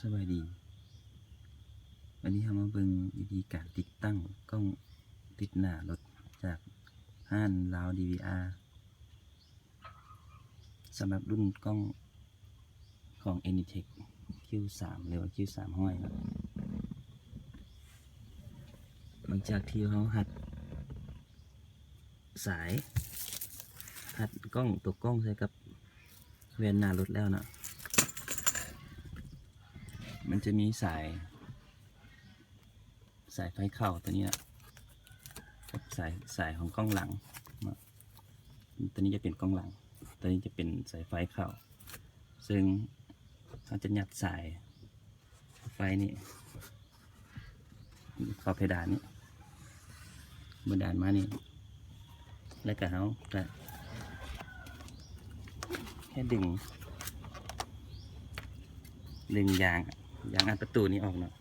ສະບາຍດີ, ວັນນີ້ເຮົາມາເບິ່ງວິທີການຕິດຕັ້ງກ້ອງຕິດໜ້າລົດຈາກຮ້ານລາວດີວີອາ ສຳລັບລຸ້ນກ້ອງຂອງເອນີເທັກຄິວສາມ ຫຼືວ່າຄິວສາມຮ້ອຍເນາະ. ຫຼັງຈາກທີ່ເຮົາຮັດ ສາຍ ຮັດກ້ອງ ຕົວກ້ອງໃສ່ກັບແວ່ນໜ້າລົດແລ້ວເນາະ, ມັນຈະມີສາຍ ສາຍໄຟເຂົ້າຕົວນີ້ເນາະ ກັບສາຍ ສາຍຂອງກ້ອງຫຼັງເນາະ. ຕົວນີ້ຈະເປັນກ້ອງຫຼັງ, ຕົວນີ້ຈະເປັນສາຍໄຟເຂົ້າ, ເຊິ່ງເຮົາຈະຍັດສາຍ ໄຟນີ້ເຂົ້າເພດານນີ້ ເພດານມານີ້ ແລ້ວກະເຮົາກະແຄ່ດຶງ ດຶງຢາງ ຢາງອັດປະຕູນີ້ອອກເນາະ.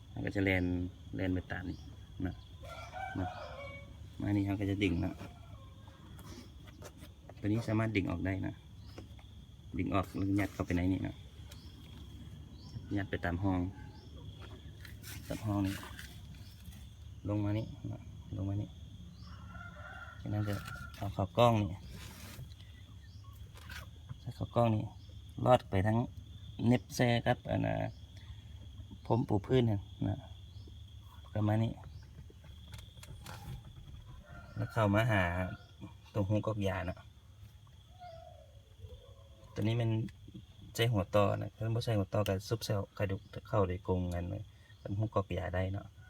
ເຮົາກະຈະແລ່ນ ແລ່ນໄປຕາມນີ້ເນາະ ເນາະ ມານີ້ເຮົາກະຈະດຶງເນາະ. ຕົວນີ້ສາມາດດຶງອອກໄດ້ນະ, ດຶງອອກແລ້ວຍັດເຂົ້າໄປໃນນີ້ນະ, ຍັດໄປຕາມຮ່ອງ ຕາມຮ່ອງນີ້ ລົງມານີ້ນະ ລົງມານີ້. ຈາກນັ້ນກະເອົາເຂົ້າກ້ອງນີ້ ໃສ່ເຂົ້າກ້ອງນີ້ ລອດໄປທາງ ເນັບແຊ່ກັບອັນນ່າ ພົມປູພື້ນຫັ້ນນະ ປະມານນີ້ ແລ້ວເຂົ້າມາຫາຕົວຮູກອກຢາເນາະ. ຕົວນີ້ແມ່ນໃສ່ຫົວຕໍ່ນະ, ຄັນບໍ່ໃສ່ຫົວຕໍ່ກະຊຸບໃສ່ເຂົ້າໂດຍກົງອັນຮູກອກຢາໄດ້ເນາະ.